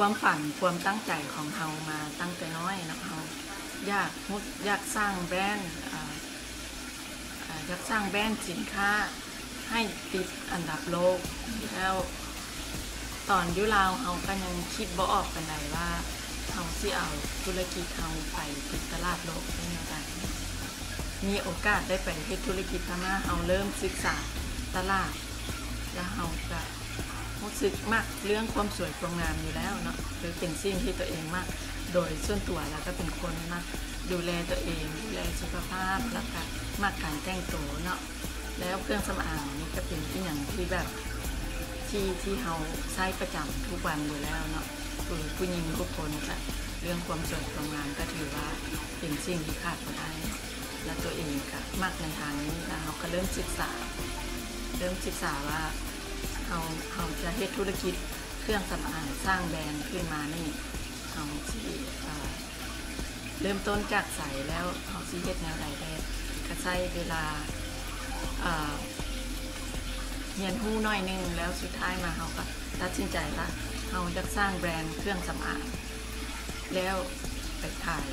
ຄວາມຝັນ ຄວາມຕັ້ງໃຈຂອງເຮົາມາຕັ້ງແຕ່ນ້ອຍເນາະ, ເຮົາຢາກຮູ້ ຢາກສ້າງແບຣນ ເອີ ເອີ ຢາກສ້າງແບຣນສິນຄ້າໃຫ້ຕິດອັນດັບໂລກ. ແລ້ວຕອນຢູ່ລາວ ເຮົາກໍຍັງຄິດບໍ່ອອກປານໃດວ່າ ເຮົາຊິເອົາທຸລະກິດເຮົາໄປຕິດຕະຫຼາດໂລກໄດ້ແນວໃດ. ມີໂອກາດໄດ້ໄປເຮັດທຸລະກິດພະມ້າ, ເຮົາເລີ່ມສຶກສາຕະຫຼາດ ແລ້ວເຮົາກະ ຮູ້ສຶກມັກເລື່ອງຄວາມສວຍຄວາມງາມຢູ່ແລ້ວເນາະ, ຄືເປັນສິ່ງທີ່ຕົວເອງມັກ. ໂດຍສ່ວນຕົວແລ້ວກໍເປັນຄົນມັກດູແລຕົວເອງ, ດູແລສຸຂະພາບ, ແລ້ວກໍມັກການແຕ່ງໂຕເນາະ. ແລ້ວເຄື່ອງສຳອາງນີ້ກໍເປັນອີ່ຫຍັງທີ່ແບບ ທີ່ ທີ່ເຮົາໃຊ້ປະຈຳທຸກວັນຢູ່ແລ້ວເນາະ. ຄືຜູ້ຍິງທຸກຄົນກະ ເລື່ອງຄວາມສວຍຄວາມງາມກໍຖືວ່າເປັນສິ່ງທີ່ຂາດບໍ່ໄດ້. ແລ້ວຕົວເອງກະມັກໃນທາງນີ້ ແລ້ວເຮົາກໍເລີ່ມສຶກສາ ເລີ່ມສຶກສາວ່າເຮົາ ເຮົາຈະເຮັດທຸລະກິດເຄື່ອງສຳອາງ ສ້າງແບຣນຂຶ້ນມານີ້ ເຮົາຊິ ເອີ ເລີ່ມຕົ້ນຈາກໃສ ແລ້ວເຮົາຊິເຮັດແນວໃດແດ່. ກະໃຊ້ເວລາ ເອີ ຮຽນຮູ້ໜ້ອຍໜຶ່ງ ແລ້ວສຸດທ້າຍມາເຮົາກໍຕັດສິນໃຈວ່າເຮົາຢາກສ້າງແບຣນເຄື່ອງສຳອາງ ແລ້ວໄປຂາຍ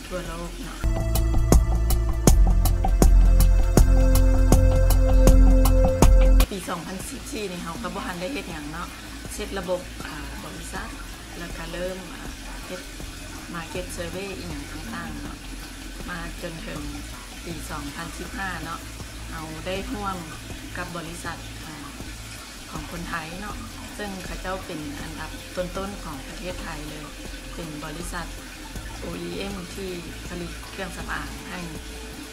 ທົ່ວໂລກເນາະ. ປີສອງພັນສິບສີ່ນີ້ເຮົາກໍບໍ່ທັນໄດ້ເຮັດຫຍັງເນາະ, ເຊັດລະບົບ ອາ ບໍລິສັດ ແລ້ວກໍເລີ່ມ ອາ ເຮັດ market survey ອີ່ຫຍັງຕ່າງໆເນາະ. ມາຈົນເຖິງປີສອງພັນສິບຫ້າເນາະ ເຮົາໄດ້ຮ່ວມກັບບໍລິສັດ ອາ ຂອງຄົນໄທເນາະ, ເຊິ່ງເຂົາເຈົ້າເປັນອັນດັບຕົ້ນໆຂອງປະເທດໄທເລີຍ, ເປັນບໍລິສັດ ໂອອີເອັມ ທີ່ຜະລິດເຄື່ອງສຳອາງໃຫ້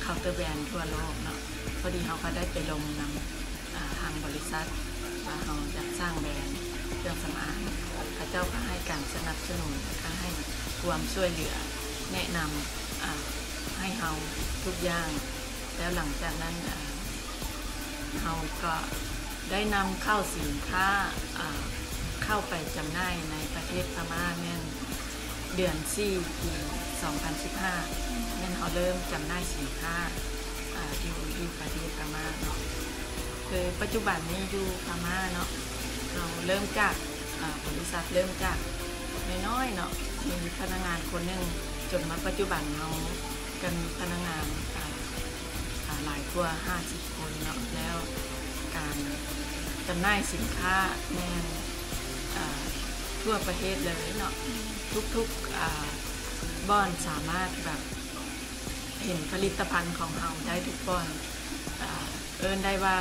ເຄົາເຕີແບຣນທົ່ວໂລກເນາະ. ພໍດີເຮົາກໍໄດ້ໄປລົມນຳ ອາ ທາງບໍລິສັດວ່າເຮົາຢາກສ້າງແບຣນເຄື່ອງສຳອາງ, ເຂົາເຈົ້າກໍໃຫ້ການສະໜັບສະໜູນ ແລະ ກໍໃຫ້ຄວາມຊ່ວຍເຫຼືອແນະນຳ ອາ ໃຫ້ເຮົາທຸກຢ່າງ. ແລ້ວຫຼັງຈາກນັ້ນ ອາ ເຮົາກໍໄດ້ນຳເຂົ້າສິນຄ້າ ອາ ເຂົ້າໄປຈຳໜ່າຍໃນປະເທດພະມ້າ ແມ່ນເດືອນສີ່ ປີສອງພັນສິບຫ້າ ແມ່ນເຮົາເລີ່ມຈຳໜ່າຍສິນຄ້າ ອາ ຢູ່ ຢູ່ປະເທດພະມ້າເນາະ. ຄືປັດຈຸບັນນີ້ຢູ່ພະມ້າເນາະ ເຮົາເລີ່ມຈາກ ອາ ບໍລິສັດເລີ່ມຈາກນ້ອຍໆເນາະ ມີພະນັກງານຄົນໜຶ່ງ, ຈົນມາປັດຈຸບັນເຮົາກໍມີພະນັກງານ ອາ ອາ ຫຼາຍກວ່າຫ້າສິບຄົນເນາະ. ແລ້ວການຈຳໜ່າຍສິນຄ້າແມ່ນ ອາ ທົ່ວປະເທດເລີຍເນາະ, ທຸກໆ ອາ ບ່ອນສາມາດແບບເຫັນຜະລິດຕະພັນຂອງເຮົາໄດ້ທຸກບ່ອນ. ອາ ເອີ້ນໄດ້ວ່າ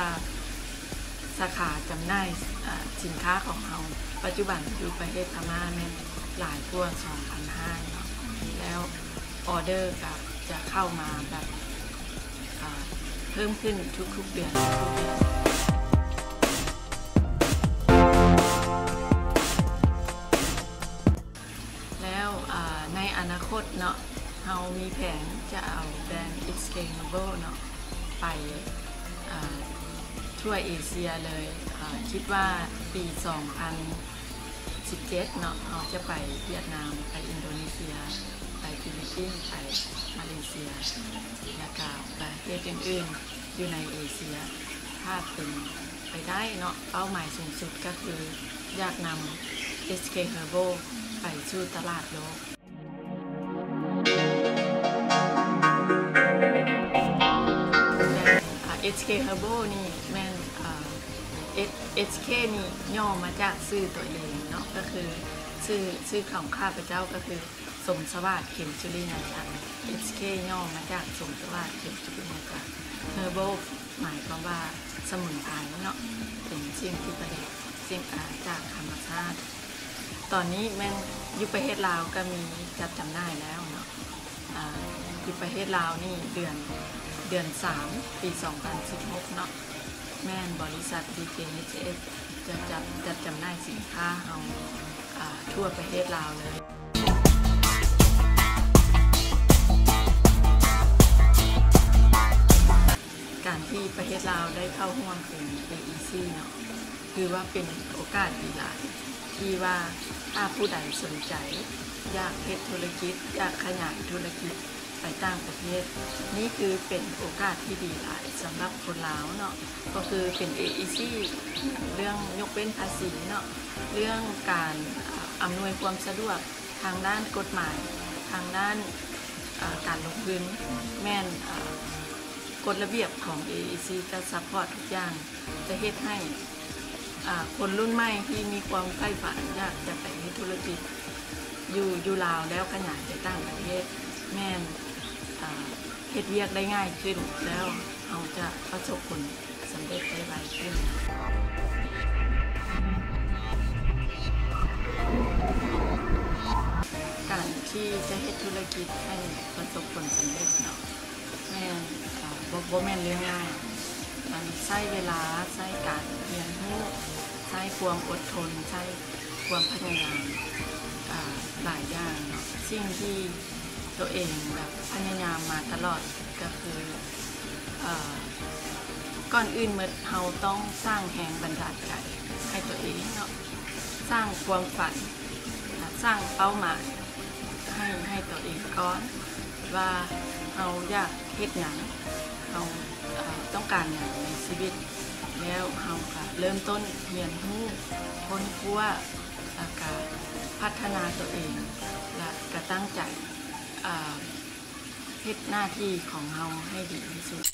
ສາຂາຈຳໜ່າຍ ອາ ສິນຄ້າຂອງເຮົາ ປັດຈຸບັນຢູ່ປະເທດພະມ້າແມ່ນຫຼາຍກວ່າສອງພັນຮ້ານເນາະ, ແລ້ວອໍເດີກໍຈະເຂົ້າມາແບບ ອາ ເພີ່ມຂຶ້ນທຸກໆເດືອນ ທຸກໆເດືອນ. ແລ້ວ ອາ ໃນອະນາຄົດເນາະ ເຮົາມີແຜນຈະເອົາແບຣນ ເອັດເຄ Herbal ເນາະ ໄປ ອາ ທົ່ວເອເຊຍເລີຍ. ອາ ຄິດວ່າປີສອງພັນສິບເຈັດເນາະ ເຮົາຈະໄປຫວຽດນາມ, ໄປອິນໂດເນເຊຍ, ໄປຟີລິບປິນ, ໄປມາເລເຊຍ ແລ້ວກະປະເທດອື່ນໆຢູ່ໃນເອເຊຍ. ຖ້າເປັນໄປໄດ້ເນາະ ເປົ້າໝາຍສູງສຸດກໍຄືຢາກນຳ ເອັດເຄ Herbal ໄປສູ່ຕະຫຼາດໂລກ. ອາ ເອັດເຄ Herbal ນີ້ແມ່ນ ອາ ເອັດ ເອັດເຄ ນີ້ຫຍໍ້ມາຈາກຊື່ຕົວເອງເນາະ ກໍຄືຊື່ ຊື່ຂອງຂ້າພະເຈົ້າກໍຄື ສົມສະຫວາດ ເຂັມຈຸລິນາຈັກ. ເອັດເຄ ຫຍໍ້ມາຈາກ ສົມສະຫວາດ ເຂັມຈຸລິນາຈັກ. Herbal ໝາຍຄວາມວ່າສະໝຸນໄພເນາະ, ເປັນສິ່ງທີ່ຜະລິດ ສິ່ງ ອາ ຈາກທຳມະຊາດ. ຕອນນີ້ແມ່ນຢູ່ປະເທດລາວກໍມີຈັດຈຳໜ່າຍແລ້ວເນາະ. ອາ ຢູ່ປະເທດລາວນີ້ເດືອນ ເດືອນສາມ ປີສອງພັນສິບຫົກເນາະ ແມ່ນບໍລິສັດ ດີເຄເອັດເອັສ ຈະຈັດ ຈັດຈຳໜ່າຍສິນຄ້າເຮົາ ອາ ທົ່ວປະເທດລາວເລີຍ. ການທີ່ປະເທດລາວໄດ້ເຂົ້າຮ່ວມເປັນ ເອອີຊີ ເນາະ ຖືວ່າເປັນໂອກາດດີຫຼາຍ ທີ່ວ່າຖ້າຜູ້ໃດສົນໃຈຢາກເຮັດທຸລະກິດ ຢາກຂະຫຍາຍທຸລະກິດໄປ ຕ່າງປະເທດ. ນີ້ຄືເປັນໂອກາດທີ່ດີຫຼາຍສຳລັບຄົນລາວເນາະ, ກໍຄືເປັນ ເອອີຊີ ເລື່ອງຍົກເວັ້ນພາສີເນາະ, ເລື່ອງການ ອຳນວຍຄວາມສະດວກທາງດ້ານກົດໝາຍ, ທາງດ້ານ ເອີ ການລົງທຶນ, ແມ່ນ ເອີ ກົດລະບຽບຂອງ ເອອີຊີ ຈະຊັບພອດທຸກຢ່າງ, ຈະເຮັດໃຫ້ ອາ ຄົນລຸ້ນໃໝ່ທີ່ມີຄວາມໃຝ່ຝັນຢາກຈະໄປເຮັດທຸລະກິດຢູ່ ຢູ່ລາວແລ້ວຂະຫຍາຍໄປຕ່າງປະເທດ ແມ່ນ ອາ ເຮັດວຽກໄດ້ງ່າຍຂຶ້ນ ແລ້ວເຮົາຈະປະສົບຜົນສຳເລັດໄດ້ໄວຂຶ້ນ. ການທີ່ຈະເຮັດທຸລະກິດໃຫ້ປະສົບຜົນສຳເລັດເນາະ ແມ່ນ ອາ ບໍ່ ບໍ່ແມ່ນເລື່ອງງ່າຍ. ມັນໃຊ້ເວລາ, ໃຊ້ການຮຽນຮູ້, ໃຊ້ຄວາມອົດທົນ, ໃຊ້ຄວາມພະຍາຍາມ ອາ ຫຼາຍຢ່າງເນາະ. ສິ່ງທີ່ຕົວເອງແບບພະຍາຍາມມາຕະຫຼອດກໍຄື ອາ ກ່ອນອື່ນໝົດ ເຮົາຕ້ອງສ້າງແຮງບັນດານໃຈໃຫ້ຕົວເອງເນາະ, ສ້າງຄວາມຝັນ, ອາ ສ້າງເປົ້າໝາຍ ໃຫ້ ໃຫ້ຕົວເອງກ່ອນວ່າເຮົາຢາກເຮັດຫຍັງ, ເຮົາ ເອີ ຕ້ອງການຫຍັງໃນຊີວິດ, ແລ້ວເຮົາກະເລີ່ມຕົ້ນຮຽນຮູ້, ຄົ້ນຄວ້າ, ແລ້ວກະພັດທະນາຕົວເອງ, ແລະ ກະຕັ້ງໃຈ ເອີ ເຮັດໜ້າທີ່ຂອງເຮົາໃຫ້ດີທີ່ສຸດ.